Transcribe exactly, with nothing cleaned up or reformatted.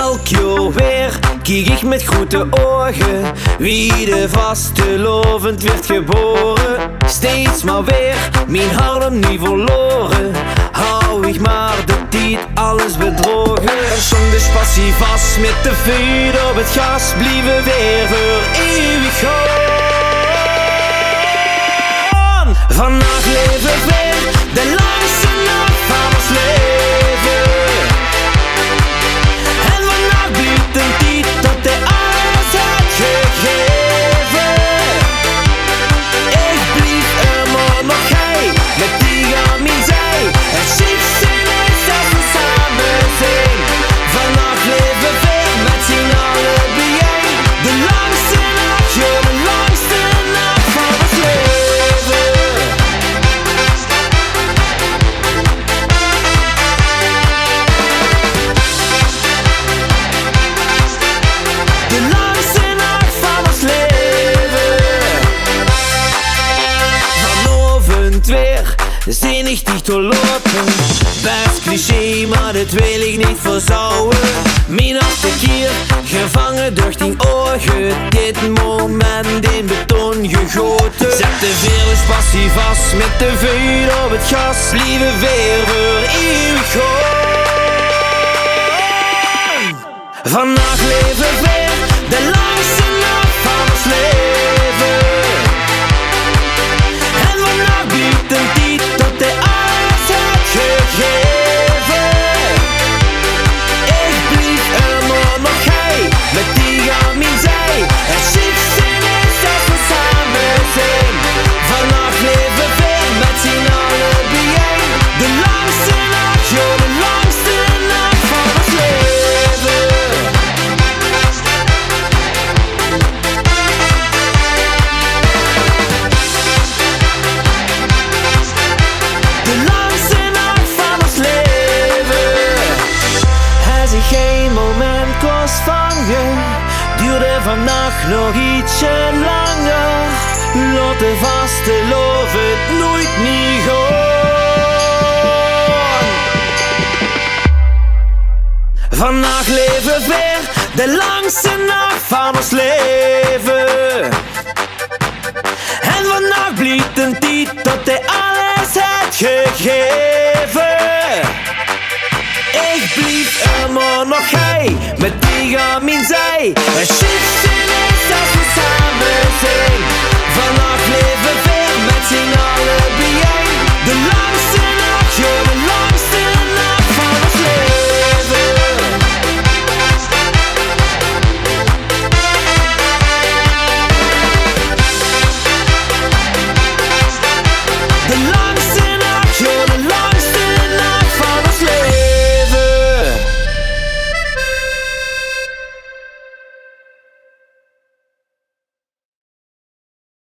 Elk jaor weer kiek ich mit groete ouge wie de vastelaovend werd gebore. Steeds mer weer, mien hart opnuuj verlore. Hou ich mer de tied alles bedroge. Sjóng de spassie vas mit de veut op 't gas, blieve weer veur eeuwig gaon. Vannach leve weer de langste nach van ós leve. En vannach blief de tied tot de alles haet gegaeve. Ich blief ummer nog hie, mit dich aan mien zij. En sjiet zeen is as we same zeen. Vannach leve weer mit zien alle biejein. De langste nach, jao, de langste nach van ós leve. De langste nach van ós leve. Vanaovend weer zeen ich dich te loupe. Bès cliché, mer dit wil ich neet verzouwe. Mien hart kiert, gevange durch dien ouge. Dit moment in beton gegote. Zèt de veer de spassie vas mit de veut op 't gas. Blieve weer veur eeuwig gaon. Vannach leve weer de langste nach van ós leve. En vannach blief de tied tot de alles haet gegaeve. Ich blief ummer nog hie, mit dich aan mien zij. En sjiet zeen is as we same zeen. Vannach leve weer mit zien alle biejein. De langste nach, jao, de langste nach van ós leve. De langste nach van ós leve. Es ich ein moment kós vange, duurde vannach nog ietsje langer. Laot de vastelaovend noeit mie gaon. Vannach leve weer de langste nach van ós leve. En vannach blief de tied tot de alles haet gegaeve. Ich blief ummer nog hie, mit dich aan mien zij. En sjiet